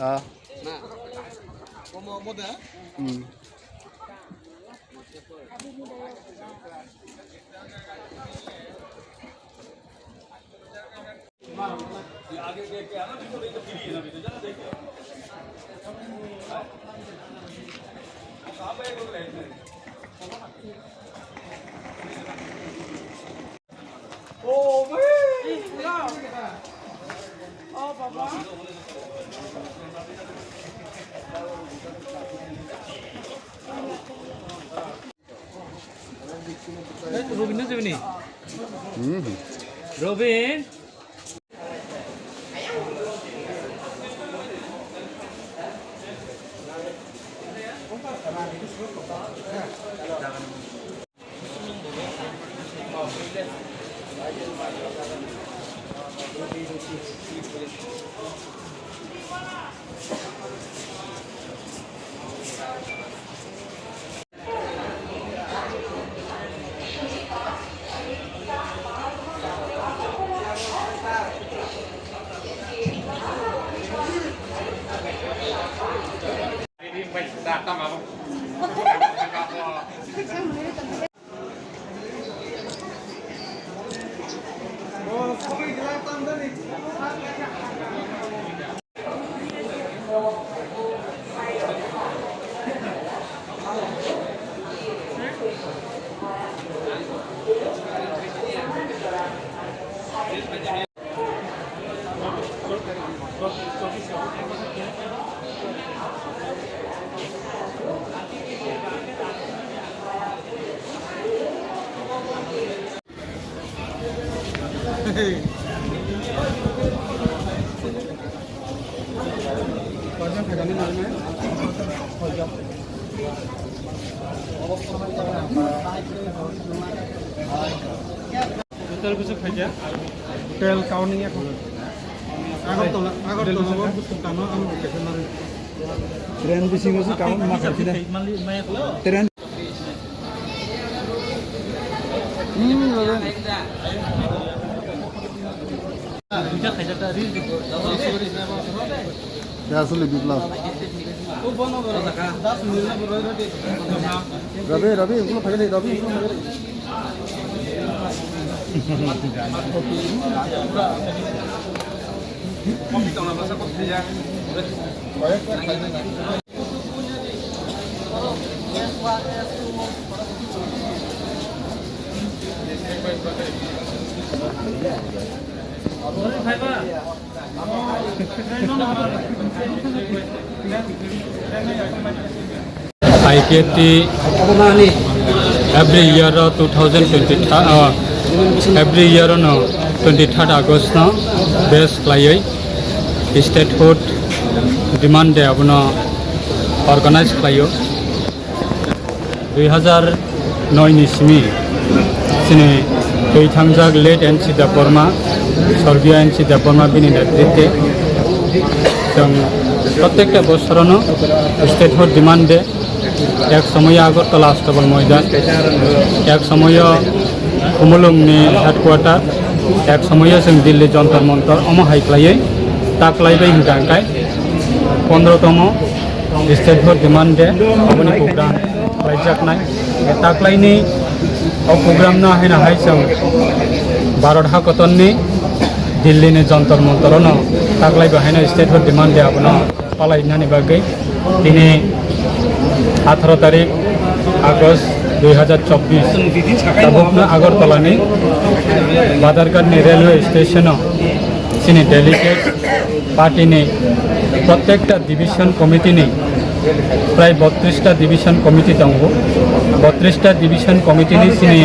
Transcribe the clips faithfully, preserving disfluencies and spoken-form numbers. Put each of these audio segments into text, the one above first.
Ah. Hmm. Robin na jebini? Hmm. Robin. Hotel bwswk khaijak. Hotel kauni ya. Agartala, Agartala o bwswk tano ang location nari. Train bisingo se kaun ma khaijina. Train. Hmm, logo. Ya, asli Biplab. Rabi, Rabi, ulo phai de, Rabi, ulo phai de. I K T every year o two thousand twenty, uh, every year no twenty third August no base khlaiwi statehood demand day abono organize khlaio. Dui hazar noi ni simi chini twi thangjak late N C Debbarma, Sorgiyo N C Debbarma bini netritwe chwng prottekta bosorono statehood demand day, ek somoyo Agartala Astabal Moidan, ek somoyo Khumulwngni headquarter, ek somoyo chwng Delhi Jantar Mantar omo hai khlaiwi ta khlaiwi hwnkha hwnkhe pondro tomo statehood demand day, aboni program khlaijaknai. Taklaini o program no haino hai chwng Bharat hakotorni Delhi ni Jantar Mantar no taklai bo haino statehood demand day abono palainani bagwi tini atharo tarik August dui hazar chobbish tabukno Agartala ni Badharghat ni railway station o chini delegate party ni prottekta division committee ni prai bottrista division committee tongo. Bottrista division committee ni chini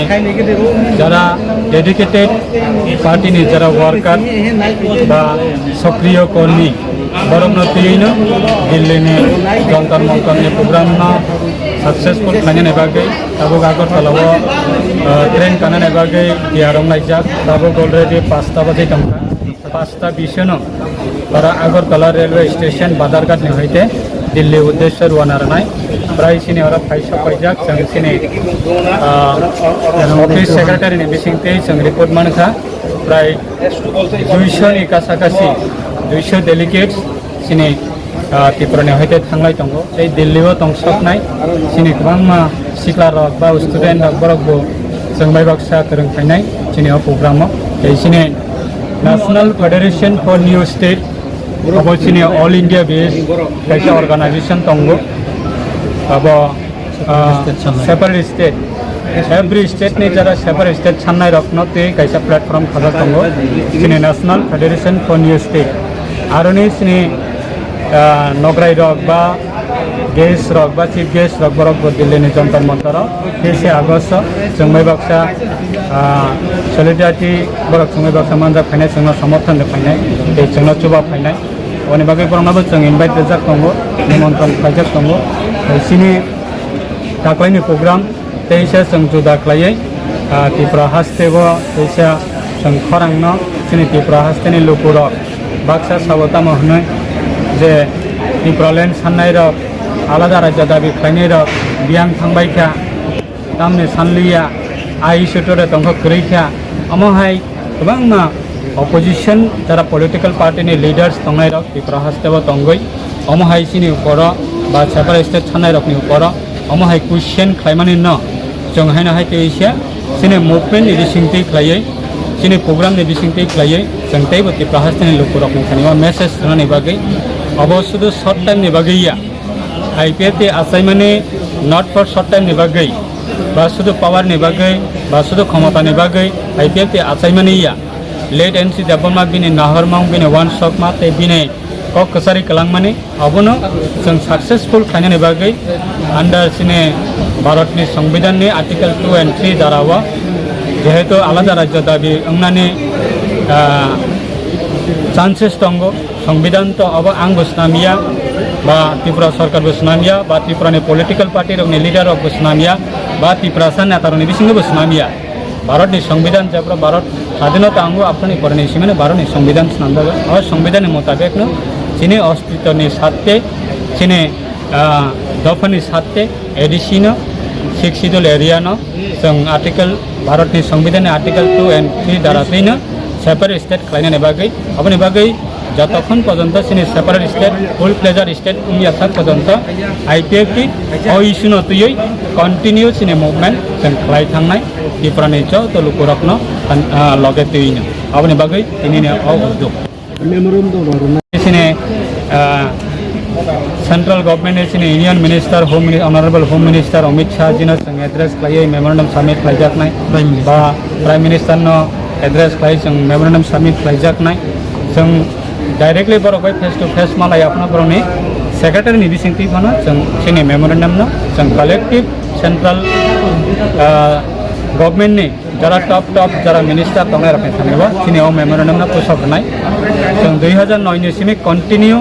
jara dedicated party ni jara worker ba sokriyo kormi borokno twiwi no Delhi ni Jantar Mantar ni program no successful khlainani bagwi tabuk Agartala o, uh, train kanani bagwi tiyar wng laijak. Tabuk already pasta bajai tongkha. Pasta bishono ora Agartala railway station Badharghat ni hoite Delhi uddesho rwana rwnai. Prai chini ora phai sok paijak, chwng chini, ah, office secretary ni bising tei chwng report mankha. Prai duisho ni kasa kasi, duisho delegates chini ah, Tripura ni hoite thanglai tongo. Tei Delhi o tong soknai chini kwbangma sikla rok ba student rok borok bo chwng bai baksa kwrwng phainai chini o program o. Tei chini National Federation for New State, abo chini All India based kaisa organization tongo. Abo ah, separate state. Every state ni jara separate state sannai rok no tei kaisa platform khajak tongo. Chini National Federation for New State. Aroni chini, ah, nograi rok ba guest rok ba chief guest rok borok bo Delhi ni Jantar Mantar o. Teise August o chwng bai baksa, ah, solidarity borok chwng bai baksa manjak phainai, chwngno somorthon rw phainai, tei chwngno chuba phainai. Oni bagwi borokno bo chwng invite rijak tongo, nimontron khlaijak tongo. Tei chini taklaini program teisa chwng juda khlaiwi, ah, Tripura haste bo teisa chwng khorangno chini Tripura hasteni lukurok baksa sabo tamo hwnwi je Tipraland sannairok, alada rajya dabi khlainairok biyang thangbai kha, tamni sanliya, a issue tore tongkha kwrwi kha, omo hai kwbangma opposition jara political party ni leaders tongnairok Tripura hasteo tongwi, omo hai chini uporo ba separate state sannairokni uporo omo hai question khlaimani no chwng haino hai tei se chini movement ni bisingtwi khlaiwi, chini program ni bisingtwi khlaiwi chwng teibo Tripura hasteni lukurokni thani o message rwnani bagwi obo sudu short time ni bagwi ya. I P F T achaimani not for short time ni bagwi, ba sudu power ni bagwi, ba sudu khomota ni bagwi I P F T achaimani ya. Late N C Debbarma bini nahormung, bini uansukma tei bini kok kwchari kwlangmani abono chwng successful khlainani bagwi under chini Bharatni Songbidanni Article two and three dara o jehetu alada rajyo dabi wngnani, ah, chances tongo. Songbidan to abo ang bo swnam ya, ba Tripura sorkar bo swnam ya, ba Tripura ni political party rok ni leader rok bo swnam ya, ba Tiprasa neta rok ni bisingo bo swnam ya. Bharat ni Songbidan jebra Bharat sadhinota ango aphani porani simene Bharat ni Songbidan swnam jago. O Songbidan ni motabek no chini ostitto ni satte, chini, ah, dopha ni satte, A D C no, Sixth Schedule area no, chwng article, Bharat ni Songbidan ni Article two and three dara twi no separate state khlainani bagwi, aboni bagwi jotokhon pojonto chini separate state, full fledged state wngya sak pojonto I P F T o issue no twiwi continue chini movement chwng khlai thangnai Tripura ni joto lukurokno, ah, loge twiwi no. Aboni bagwi tini ni o uddog. Memorandum rok rwna. Chini, ah, Central Government ni chini Union Minister, Home Mini-, Honorable Home Minister Amit Shah ji no chwng address khlaiwi memorandum submit khlaijaknai. Prime Minister. Ba Prime Minister no address khlai chwng memorandum submit khlaijaknai. Chwng directly borok bai face to face malai aphano borokni secretary ni bisingtwi phano chwng chini memorandum no chwng collective central, ah, government ni jara top top jara minister tongnai rokni thani bo chini o memorandum no pusok rwnai. Chwng dui hajar noi ni simi continue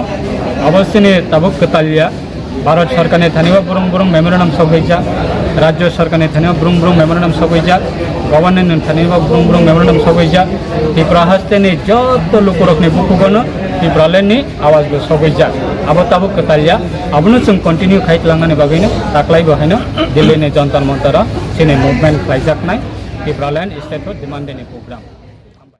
abo chini tabuk kwtal ya. Bharat sorkar ni thani bo burung burung memorandum sogwi jak, rajyo sorkar ni thani bo burung burung memorandum sogwi jak, government ni thani bo burung burung memorandum sogwi jak. Tripura haste ni joto lukurok ni bukugo no Tipraland ni awaz bo sogwi jak. Abo tabuk kwtal ya. Abono chwng continue khai twlangnani bagwi no taklai bo haino Delhi ni Jantar Mantar o chini movement khlaijaknai Tipraland Statehood Demand Day ni program.